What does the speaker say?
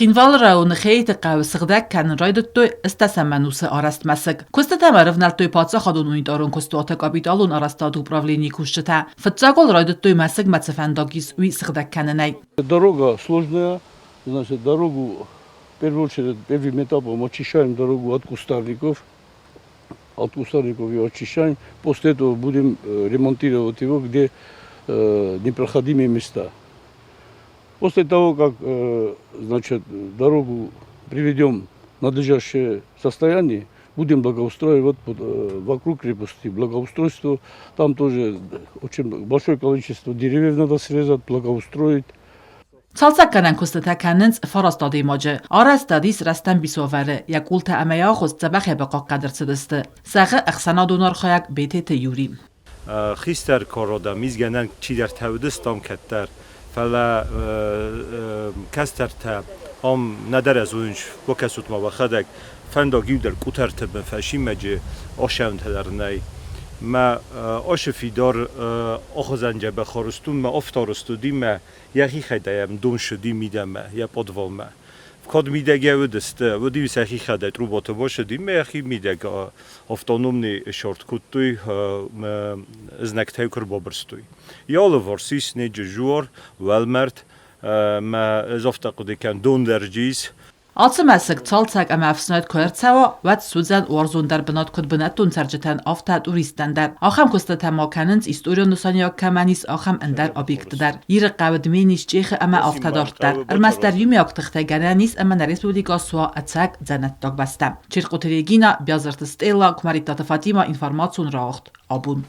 Цхинвалы районы Хеиты хъӕуы сыгъдӕг кӕнын райдыдтой ӕстӕсӕм ӕнусы арӕзт мӕсыг. Куыстытӕм ӕрывнӕлдтой паддзахадон унитарон куыстуаты капиталон арӕзтады управленийы кусджытӕ. Фыццаг уал райдыдтой мӕсыгмӕ цы фӕндаг ис, уый сыгъдӕг кӕнынӕй. Дорога сложная, значит, дорогу, в первую очередь, первым этапом очищаем дорогу от кустарников, от кустарников ее очищаем. После этого будем ремонтировать его, где непроходимые места. После того, как, значит, дорогу приведем в надлежащее состояние, будем благоустраивать вокруг крепости. Благоустройство, там тоже очень большое количество деревьев надо срезать, благоустроить. Цалцӕггӕнӕн куыстытӕ кӕнынц фараст адӕймаджы. Арӕзтад ис рӕстӕмбисуавӕры, йӕ къултӕ ӕмӕ йӕ агъуыст дзӕбӕхӕй бахъахъхъӕд ӕрцыдысты, зӕгъы ӕхсӕнадон архайӕг Бететы Юри. Хистӕр кары адӕм изгӕнӕн чидӕртӕ уыдыстам кӕддӕр, фӕлӕ кӕстӕртӕ ам нӕдӕр ӕз уынынц, бакӕсут ма уӕхӕдӕг, фӕндаг иудӕр къутӕрты бын фӕсимӕджы асӕуынтӕ дӕр нӕй. Мӕ ашы фидар ахуызӕн дзӕбӕх арызт у, мӕ афтӕ арызт уыди, мӕ йӕхи хӕдӕй дон ссыди мидӕмӕ, йӕ пъадвалмӕ. Кӕд мидӕгӕй уыдысты, уыди сӕхи хӕдӕй трубаты басыди мӕ йӕхи мидӕг автономный сорт кодтой, знӕгтӕй куы рбабырстой. Йӕ алыварс ис неджы жуар, уӕлмӕрд, мӕ ӕз афтӕ хъуыды кӕнын, дон дӕр ис. Ацы мӕсыг цалцӕг ӕмӕ ӕфснайд куы ӕрцӕуа, уӕд суыдзӕн уарзондӕр бынат куыд бынӕттон цӕрджытӕн, афтӕ туристтӕн дӕр. Ахӕм куыстытӕ ма кӕнынц, историон нысаниуӕг кӕмӕн ис, ахӕм ӕндӕр объектты дӕр. Иры хъӕуы Дменис, Чъехы ӕмӕ афтӕ дарддӕр. Ӕрмӕстдӕр иумиаг тыхтӕй гӕнӕн ис ӕмӕ нӕ республикӕ суа ӕцӕг дзӕнӕттаг бӕстӕ. Черкъоты Регина, Биазырты Стелла, Куымӕридтаты Фатимӕ, информацион рауагъд. Абон.